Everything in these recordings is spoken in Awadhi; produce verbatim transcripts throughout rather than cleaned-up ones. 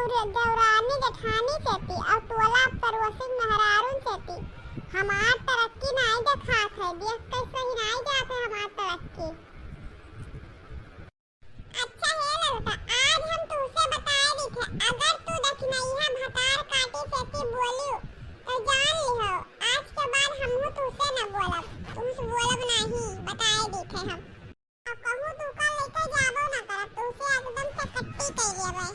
देवरानी जेठानी सेती अउर टोला पड़ोसिन मेहरारून सेती हमार तरक्की नाई देखात है, देख के सही नाई जात है हमार तरक्की। अच्छा हे ललका, आज हम तुहसे बताए देथे, अगर तू दखिनइहा भतार काटी सेती बोलियो, तो जान लिहो, आज के बाद हमहू तुहसे न बोलब, तुमसे बोलब नहीं, बताए देथे हम। अब कहूँ तू का लेके जाबो न करब, तुहसे एकदम से कट्टी कइ लेबै।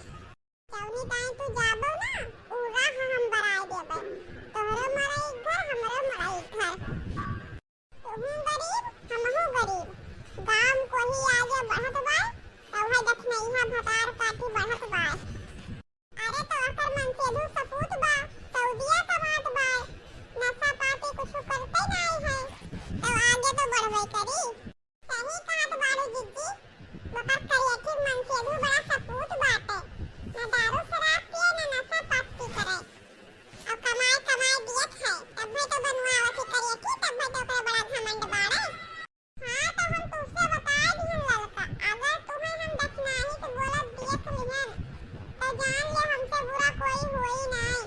जौनी ताई तू जाबो ना, उ राह हम बराए देबै। तोहरो मरई घर, हमरो मरई घर। तुहूँ गरीब, हमहूँ गरीब। गाम कोही आगे बढ़त बाय, तौहे दखिनइहा भतार काटी बढ़त बाय। अरे तो ओकर मनसेधू सपूत बा, सऊदिया कमात बाय। नशा पाती कुछ करते नाई है, तो आगे तो बढ़बे करी। सही कहत बाड़ू जिज्जी, ओकर करियठी मनसेधू बड़ा सपूत बाटे, ना दारू शराब पिए, ना नशा पाती करे, अउर कमाए कमाए दियत है, तब्बे तो बनवावत ही करियठी, तब्बे तो ओकरे बड़ा घमंड बाड़े। हाँ, तो हम तुहसे बताए दिहन ललका, अगर तुम्हें हम दखिनाही से बोलत दियत लिहन, तो जान ले हमसे बुरा कोई होई नाई,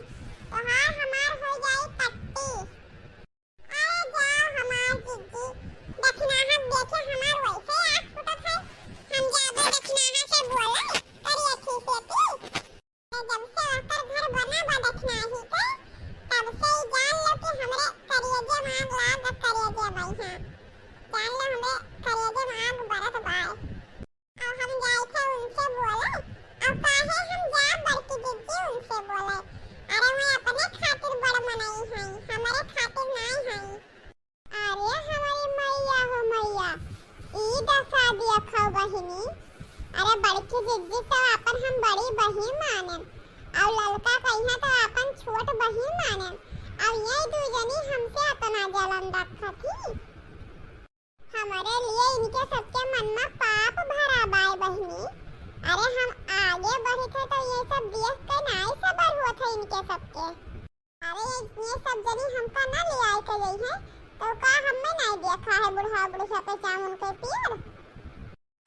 तोहार हमार हो जाई पट्टी। अरे जाओ हमार जिज्जी, दखिनाहा देखे हमार वैसे आँख फूटत है। हम जाबे दखिनाहा से बोले, करियठी सेती। जब से ओकर घर बना बा दखिनाही के, तब से ही जान लो कि हमरे करियजे में आग लाग, करियजे में, हाँ। जान लो हमरे करियजे में आग बरत बा। अउर हम जाइथे उनसे बोले, अउर काहे हम जाब बड़की जिज्जी उनसे बोले? अरे वो अपने खातिर बड़ मनई हई, हमरे खातिर नाई हई। अरे हमरी मइया हो मइया, ई दसा देखो बहिनी। अरे बड़की जिज्जी तो आपन हम बड़ी बहिन मानेन, अउर ललका कहिया तो आपन छोट बहिन मानेन, अउर ये दू जनी हमसे अतना जलन रखत ही। हमरे लिए इनके सबके मन में पाप भरा बाय बहिनी। अरे हम आगे बढ़ित है तो ये सब देख के नाई सबर होत है इनके सबके। अरे ये सब जनी हमका ना ले आए के गई है तो का हमें नाई देखा है बूढ़ा बूढ़ा के चामुन के पीर?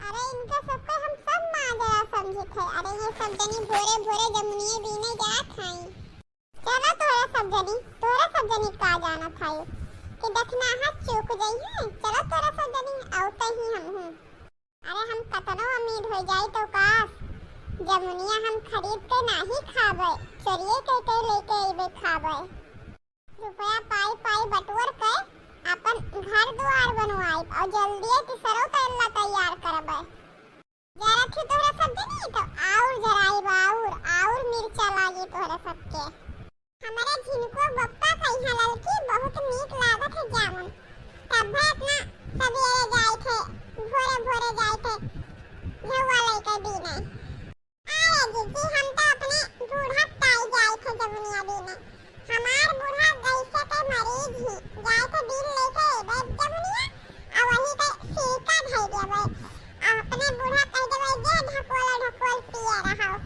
अरे इनके सबके हम सब माजरा समझित है। अरे ये सब जनी भोरे भोरे जमुनिये बीने जात हैं। चलो तोहरा सब जनी, तोहरा सब जनी का जानत है कि दखिनाहा चूक जइहे। चलो तोहरा सब जनी, अउते ही हमहू। अरे हम कतनो अमीर हो जाई तो का जमुनिया हम खरीद के नाही खाबे, चोरिये के, के लेके अइबे खाबे। रुपया पाई पाई बटोर के आपन घर दुआर बनवाइब अउर जल्दिये तीसरो तल्ला तैयार करबे। जरत ही तोहरा सब जनी तो अउर जराइब, अउर, अउर मिर्चा लागी तोहरा सबके। हमरे झिनको बप्पा कहिया ललकी बहुत नीक लागत है जामुन। तब्बे इतना सबेरे जाइत है, भोरे भोरे जाइत है, झउआ लइके बीने। अरे जिज्जी, हम तो अपने बूढ़ा ताई जाइत है जमुनिया बीने। हमार बूढ़ा गैसे के मरीज ही, जाइत है बीन लेके अइबे जमुनिया, आ वही के सीका धइ देबे। आ अपने बूढ़ा कह देबे, "जे ढकोल ढकोल पिए रहो।"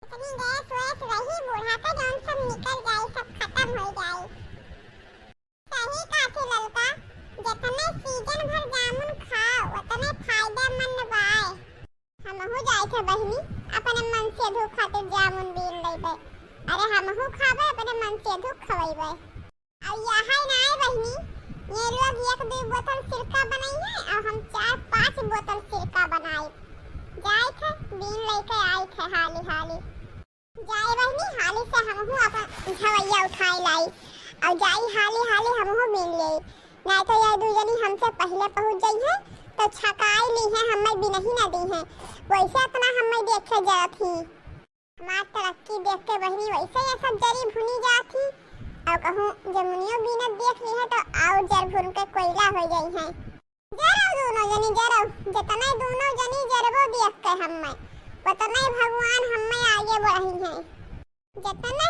इतनी गैस वैस रही बूढ़ा के, जौन सब निकल जाई, सब खतम हो जाई। सही कहत ही ललका, जितने सीजन भर जामुन खाओ, उतने फायदेमंद बाय। हमहू जाइत है बहिनी, अपने मनसेधू खातिर जामुन बीन लइबे। अरे हमहू खाबे, अपने मनसेधू खवइबे। अउर यहाँ नाय बहिनी, ये लोग एक दुइ बोतल सिरका बनाई है अउर हम चार पाँच बोतल सिरका बनाई। जाइत है, बीन लइके आइत है हाली हाली। जाए बहिनी, हाली से हमहू अपन झवैया उठाए लाई अउर जाई हाली हाली हमहू बीन लेई। नाय तो ये दुइ जनी हमसे पहिले पहुँच जइहे तो छकाई लीहे, हमें बिनही न दीहे। वैसे इतना हमें देखे जात ही। हमार तरक्की देख के बहिनी वैसे ये सब जरी भुनी जात ही। अउर कहूँ जमुनियो बीनत देख लीहे तो अउर जर भुन के कोयला हो जइहे। जरो दूनो जनी जरो, जतने दूनो जनी जरबो देख के हम्मे, ओतने भगवान हम्मे आगे बढ़इहे। जतने